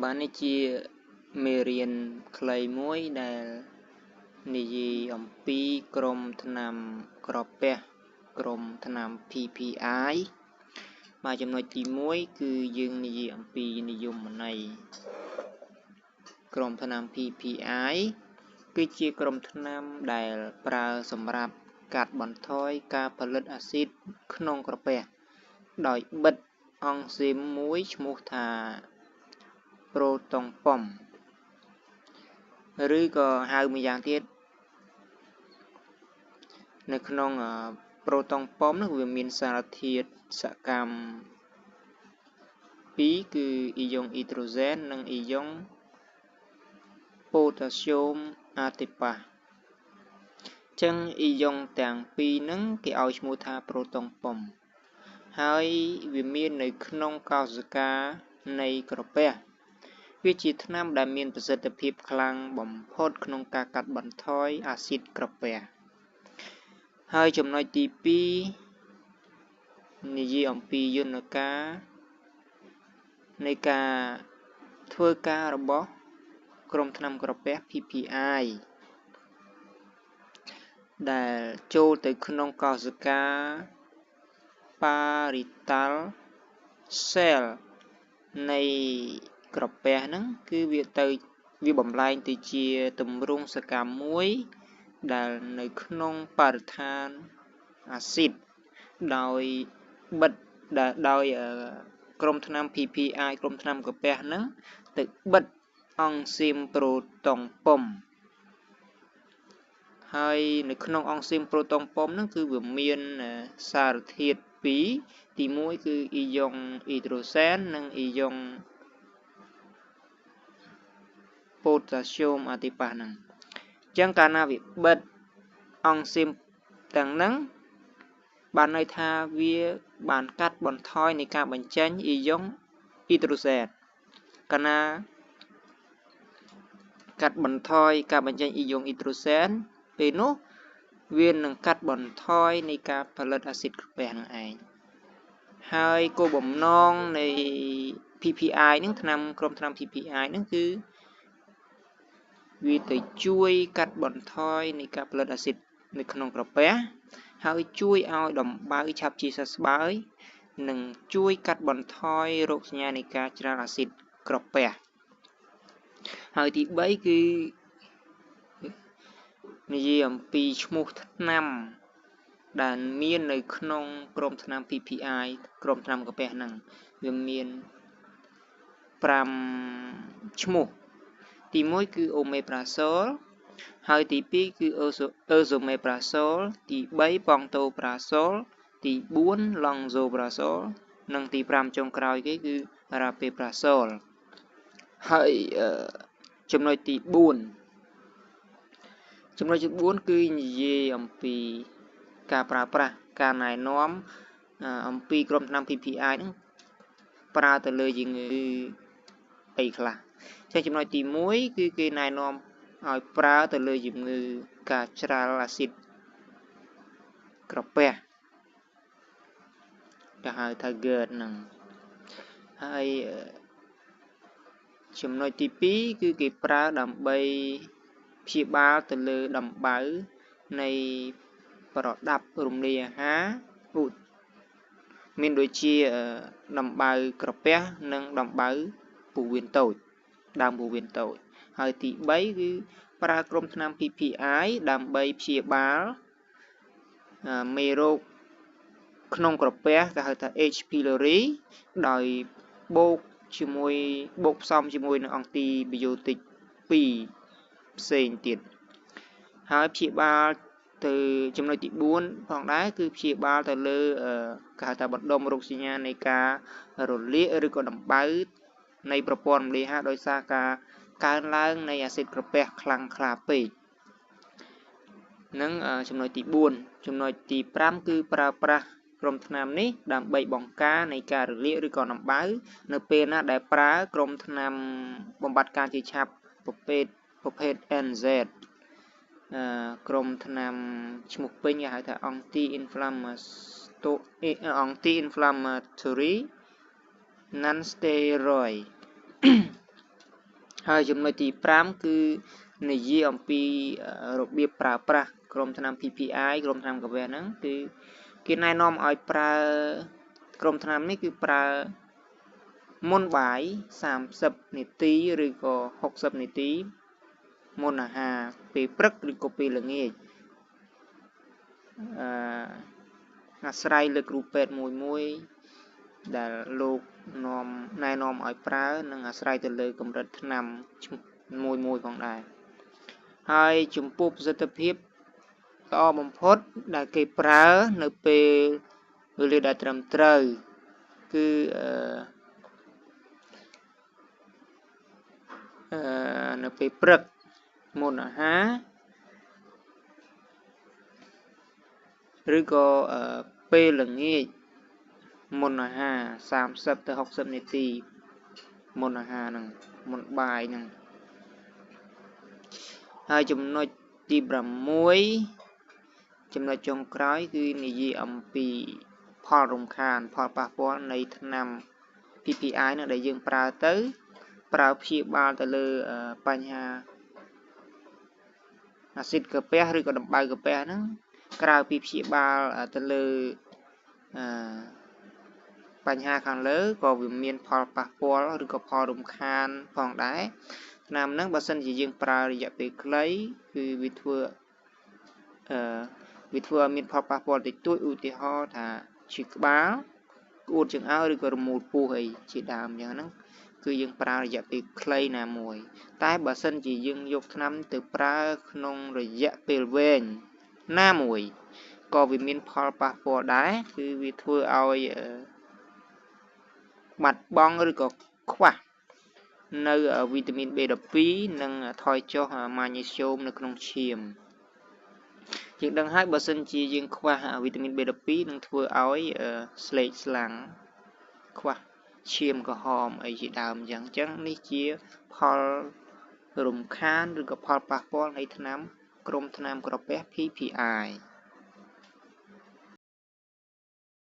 បាទនេះជាមេរៀនខ្លីមួយដែលនិយាយអំពីក្រុមថ្នាំក្រពះក្រុមថ្នាំ PPI បាទចំណុចទី1គឺយើងនិយាយអំពីនិយមន័យក្រុមថ្នាំ PPI គឺជាក្រុមថ្នាំដែលប្រើសម្រាប់កាត់បន្ថយការផលិតអាស៊ីតក្នុងក្រពះដោយបិទអង់ស៊ីមមួយឈ្មោះថាប្រូតុងប៉ុមឬក៏ហៅម្យ៉ាងទៀតនៅក្នុងប្រូតុងប៉ុមនោះវាមានសារធាតុសកម្មពីរគឺអ៊ីយ៉ុងអ៊ីដ្រូសែននិងអ៊ីយ៉ុងប៉ូតាស្យូមអាតេប៉ាសចឹងអ៊ីយ៉ុងទាំងពីរហ្នឹងគេឲ្យឈ្មោះថាប្រូតុងប៉ុមហើយវាមាននៅក្នុងកោសិកានៃក្រពះវាជាថ្នាំដែលមានប្រសិទ្ធភាពខ្លាំងបំផុតក្នុងការកាត់បន្ថយអាស៊ីតក្រពះហើយចំណុចទី2និយាយអំពីយន្តការនៃការធ្វើការរបស់ក្រុមថ្នាំក្រពះ PPI ដែលចូលទៅក្នុងកោសិកា parietal cell នៃក្រពះហ្នឹងគឺវាទៅវាបំលែងទៅជាទម្រង់សកម្មមួយដែលនៅក្នុងបរិស្ថានអាស៊ីតដោយបិទដែលដោយក្រុមថ្នាំ PPI ក្រុមថ្នាំក្រពះហ្នឹងទៅបិទអង់ស៊ីមប្រូតុងប៉ុមហើយនៅក្នុងអង់ស៊ីមប្រូតុងប៉ុមហ្នឹងគឺវាមានសារធាតុពីរទី1គឺអ៊ីយ៉ុងអ៊ីដ្រូសែននិងអ៊ីយ៉ុងប៉ូតាស្យូមអាទីប៉ាសហ្នឹងអញ្ចឹងកាលណាវាបិទអង់ស៊ីមទាំងហ្នឹងបានន័យថាវាបានកាត់បន្ថយនៃការបញ្ចេញអ៊ីយ៉ុងអ៊ីដ្រូសែនកាលណាកាត់បន្ថយការបញ្ចេញអ៊ីយ៉ុងអ៊ីដ្រូសែនពេលនោះវានឹងកាត់បន្ថយនៃការផលិតអាស៊ីតក្រពះនឹងឯងហើយគោលបំណងនៃ PPI ហ្នឹងថ្នាំក្រុមថ្នាំ PPI ហ្នឹងគឺវាទៅជួយកាត់បន្ថយនៃការផលិតអាស៊ីតនៅក្នុងក្រពះហើយជួយឲ្យដំបៅឆាប់ជាសះស្បើយនិងជួយកាត់បន្ថយរោគសញ្ញានៃការច្រាលអាស៊ីតក្រពះហើយទី3គឺនិយាយអំពីឈ្មោះថ្នាំដែលមាននៅក្នុងក្រុមថ្នាំ PPI ក្រុមថ្នាំក្រពះហ្នឹងវាមាន5ឈ្មោះទី1គឺអូមេប្រាសូលហើយទី2គឺអឺសូមេប្រាសូលទី3ប៉ង់តូប្រាសូលទី4ឡង់ហ្សូប្រាសូលនិងទី5ចុងក្រោយគេគឺរ៉ាពេប្រាសូលហើយចំណុចទី4ចំណុចទី4គឺនិយាយអំពីការប្រើប្រាស់ការណែនាំអំពីក្រុមថ្នាំ PPI ហ្នឹងប្រើទៅលើជំងឺអីខ្លះចឹងចំណុចទី1គឺគេណែនាំឲ្យប្រើទៅលើជំងឺការច្រាលអាស៊ីតក្រពះគេហៅថា GERD ហ្នឹងហើយចំណុចទី2គឺគេប្រើដើម្បីព្យាបាលទៅលើដំបៅនៃប្រដាប់រំលាយអាហារមានដូចជាដំបៅក្រពះនិងដំបៅពោះវៀនតូចដើមពោះវៀនតូចហើយទី3គឺប្រើក្រុមថ្នាំ PPI ដើម្បីព្យាបាលមេរោគក្នុងក្រពះគេហៅថា H. pylori ដោយបូកជាមួយបូកផ្សំជាមួយនឹងអង់ទីប៊ីយ៉ូទិក2ផ្សេងទៀតហើយព្យាបាលទៅចំណុចទី4ផងដែរគឺព្យាបាលទៅលើគេហៅថាបណ្ដុំរោគសញ្ញានៃការរលាកឬក៏ដំបៅនៃប្រព័ន្ធរំលាយអាហារដោយសារការកើនឡើងនៃអាស៊ីតក្រពះខ្លាំងក្លាពេកនិងចំណុចទី4ចំណុចទី5គឺប្រើប្រាស់ក្រុមថ្នាំនេះដើម្បីបង្ការនៃការរលាកឬក៏ដំបៅនៅពេលណាដែលប្រើក្រុមថ្នាំបំបត្តិការជឿឆាប់ប្រភេទ NZ ក្រុមថ្នាំឈ្មោះពេញគេហៅថា anti inflammatory non steroid ហើយចំណុចទី5គឺនិយាយអំពីរបៀបប្រើប្រាស់ក្រុមថ្នាំ PPI ក្រុមថ្នាំកាហ្វេហ្នឹងគឺគេណែនាំឲ្យប្រើក្រុមថ្នាំនេះគឺប្រើមុនបាយ30នាទីឬក៏60នាទីមុនអាហារពេលព្រឹកឬក៏ពេលល្ងាចអឺអាស្រ័យលើគ្រូពេទ្យមួយមួយដែលលោកនាំណែនាំឲ្យប្រើនិងអាស្រ័យទៅលើកម្រិតថ្នាំមួយមួយផងដែរហើយចំពោះប្រសិទ្ធភាពល្អបំផុតដែលគេប្រើនៅពេលវេលាដែលត្រឹមត្រូវគឺនៅពេលព្រឹកមុនអាហារឬក៏ពេលល្ងាចមុនអាហារ30ទៅ60នាទីមុនអាហារហ្នឹងមុនបាយហ្នឹងហើយចំណុចទី6ចំណុចចុងក្រោយគឺនិយាយអំពីផលរំខានផលប៉ះពាល់នៃថ្នាំ PPI ហ្នឹងដែលយើងប្រើទៅប្រើព្យាបាលទៅលើបញ្ហាអាស៊ីតកាពះឬក៏ដំបៅកាពះហ្នឹងក្រៅពីព្យាបាលទៅលើបញ្ហាខាងលើក៏វាមានផលប៉ះពាល់ឬក៏ផលរំខានផងដែរថ្នាំហ្នឹងបើសិនជាយើងប្រើរយៈពេលខ្លីគឺវាធ្វើឲ្យមានផលប៉ះពាល់តិចតួចឧទាហរណ៍ថាឈឺក្បាលក្អួតចង្អើរឬក៏រមូលពោះអីជាដើមអញ្ចឹងហ្នឹងគឺយើងប្រើរយៈពេលខ្លីណាមួយតែបើសិនជាយើងយកថ្នាំទៅប្រើក្នុងរយៈពេលវែងណាមួយក៏វាមានផលប៉ះពាល់ដែរគឺវាធ្វើឲ្យបាត់បង់ឬក៏ខ្វះនៅវីតាមីន B12 និងថយចុះម៉ាញ៉េស្យូមនៅក្នុងឈាមយើងដឹងហើយបើសិនជាយើងខ្វះវីតាមីន B12 នឹងធ្វើឲ្យស្លេកស្លាំងខ្វះឈាមក្រហមអីជាដើមអញ្ចឹងនេះជាផលរំខានឬក៏ផលប៉ះពាល់នៃថ្នាំក្រុមថ្នាំក្រពះ PPI។